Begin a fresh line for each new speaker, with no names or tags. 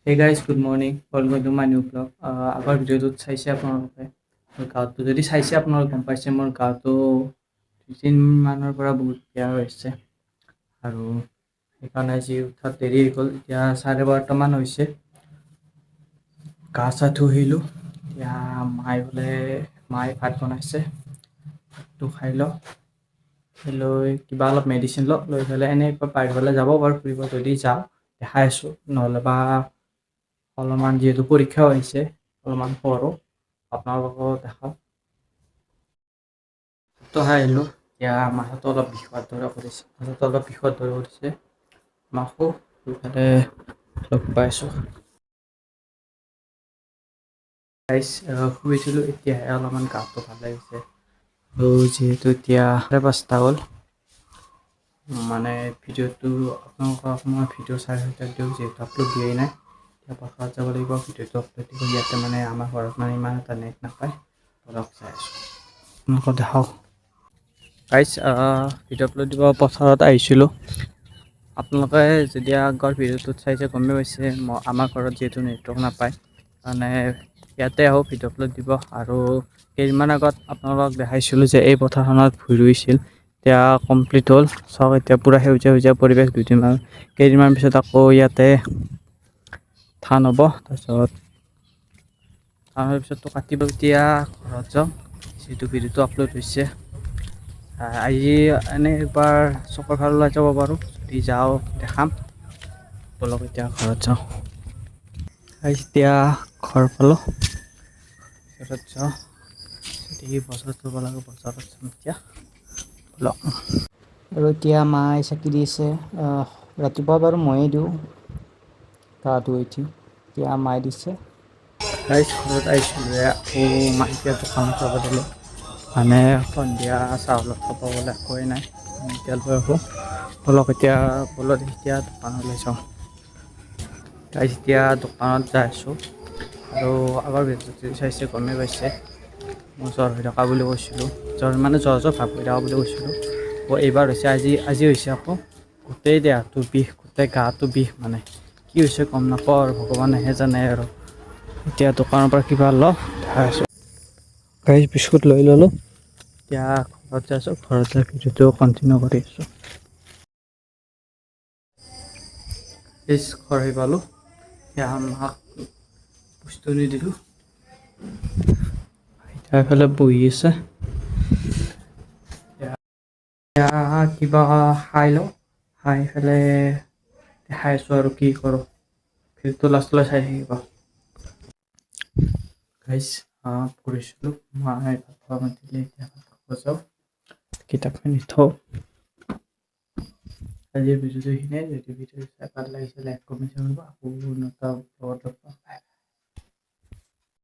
Hey guys, good morning, welcome to my new vlog. আগৰ ভিডিঅ'টোত চাইছে আপোনালোকে মোৰ গাটো। যদি চাইছে আপোনালোকে গম পাইছে, মোৰ গাটো 2 দিনমানৰ পৰা বহুত বেয়া হৈছে আৰু সেইকাৰণে আজি উঠাত দেৰি হৈ গ'ল। এতিয়া 12:30মান হৈছে। গা চা ধুই আহিলোঁ। এতিয়া মায়ে বোলে, মায়ে ভাত বনাইছে, ভাতটো খাই লওঁ, খাই লৈ কিবা অলপ মেডিচিন লওঁ, লৈ পেলাই এনেই একবাৰ বাহিৰলৈ যাব পাৰোঁ ফুৰিব। যদি যাওঁ দেখাই আছোঁ, নহ'লে বা অলপমান যিহেতু পৰীক্ষাও আহিছে, অলপমান পঢ়োঁ, আপোনালোককো দেখাওঁ। তো খাই আহিলোঁ। এতিয়া মাথাটো অলপ বিষোৱাৰ দৰে কৰিছে, মাথাটো অলপ বিষোৱাৰ দৰে কৰিছে। মাখো পেলাই লগ পাইছোঁ। গাইছ, শুইছিলোঁ, এতিয়াহে অলপমান গাটো ভাল লাগিছে। আৰু যিহেতু এতিয়া 5:30 হ'ল, মানে ভিডিঅ'টো আপোনালোকক মই ভিডিঅ' 6:30ত দিওঁ, যিহেতু আপলোড দিয়াই নাই। এতিয়া পথাৰত যাব লাগিব ভিডিঅ'টো আপলোড দিব। ইয়াতে মানে আমাৰ ঘৰত মানে ইমান এটা নেট নাপায়। বলক, চাই আছোঁ, আপোনালোকক দেখাওঁ। গাইছ, ভিডিঅ' আপলোড দিব পথাৰত আহিছিলোঁ। আপোনালোকে যেতিয়া আগৰ ভিডিঅ'টোত চাইছে, গমেই পাইছে, মই আমাৰ ঘৰত যিহেতু নেটৱৰ্ক নাপায়, মানে ইয়াতে আহোঁ ভিডিঅ' আপলোড দিব। আৰু কেইদিনমান আগত আপোনালোকক দেখাইছিলোঁ যে এই পথাৰখনত ভুঁই ৰুইছিল। এতিয়া কমপ্লিট হ'ল। চাওক, এতিয়া পূৰা সেউজীয়া সেউজীয়া পৰিৱেশ। দুদিনমান, কেইদিনমান পিছত আকৌ ইয়াতে ধান হ'ব। তাৰপিছত ধান হোৱাৰ পিছততো কাটিব। এতিয়া ঘৰত যাওঁ, যিহেতু ভিডিঅ'টো আপলোড হৈছে। আজি এনেই একবাৰ চকৰ ফালে ওলাই যাব পাৰোঁ, যদি যাওঁ দেখাম। ব'লক, এতিয়া ঘৰত যাওঁ। এতিয়া ঘৰ পালোঁ, ঘৰত যাওঁ। যদি বজাৰত যাব লাগে, বজাৰত যাম এতিয়া। ব'লক।
আৰু এতিয়া মায়ে চাকি দি আছে। ৰাতিপুৱা বাৰু ময়ে দিওঁ গা ধুই উঠি, এতিয়া মায়ে দিছে।
গাইজ, ঘৰত আহিছিলোঁ। আকৌ মায়ে এতিয়া দোকানত যাব দিলে, মানে সন্ধিয়া চাহ অলপ খাব গ'লে একোৱেই নাই। এতিয়া লৈ আহোঁ। ব'লক এতিয়া, ব'লক এতিয়া দোকানলৈ যাওঁ। গাইজ, এতিয়া দোকানত যাই আছোঁ। আৰু আগৰ ভিডিঅ'টো যদি চাইছে, গমেই পাইছে, মই জ্বৰ হৈ থকা বুলি কৈছিলোঁ। জ্বৰ মানে জ্বৰ জ্বৰ ভাৱ হৈ থকা বুলি কৈছিলোঁ। আকৌ এইবাৰ হৈছে, আজি আজি হৈছে আকৌ গোটেই দেহাটো বিষ, গোটেই গাটো বিষ। মানে কি হৈছে গম নাপাওঁ আৰু, ভগৱানেহে জানে। আৰু এতিয়া দোকানৰ পৰা কিবা লওঁ, দেখাই আছোঁ। গাইজ, বিস্কুট লৈ ল'লোঁ। এতিয়া ঘৰত যাই আছোঁ, ঘৰত যাই ভিডিঅ'টো কণ্টিনিউ কৰি আছোঁ। গাইজ, ঘৰ আহি পালোঁ। এতিয়া মাক বস্তু নিদিলোঁ। আইতা এইফালে বহি আছে। এতিয়া কিবা খাই লওঁ, খাই পেলাই দেখাই আছোঁ আৰু কি কৰোঁ। ভিডিঅ'টো লাষ্টলৈ চাই থাকিব। গাইজ, পঢ়িছিলোঁ, মায়ে ভাত খাব মাতিলে। এতিয়া ভাত খাব যাওঁ। কিতাপখিনি থওঁ। আজিৰ ভিডিঅ'টো এইখিনিয়ে। যদি ভিডিঅ'টো চাই ভাল লাগিছে, লাইক, কমেণ্ট কৰিব। আকৌ নতুন ব্লগত লগ পাম।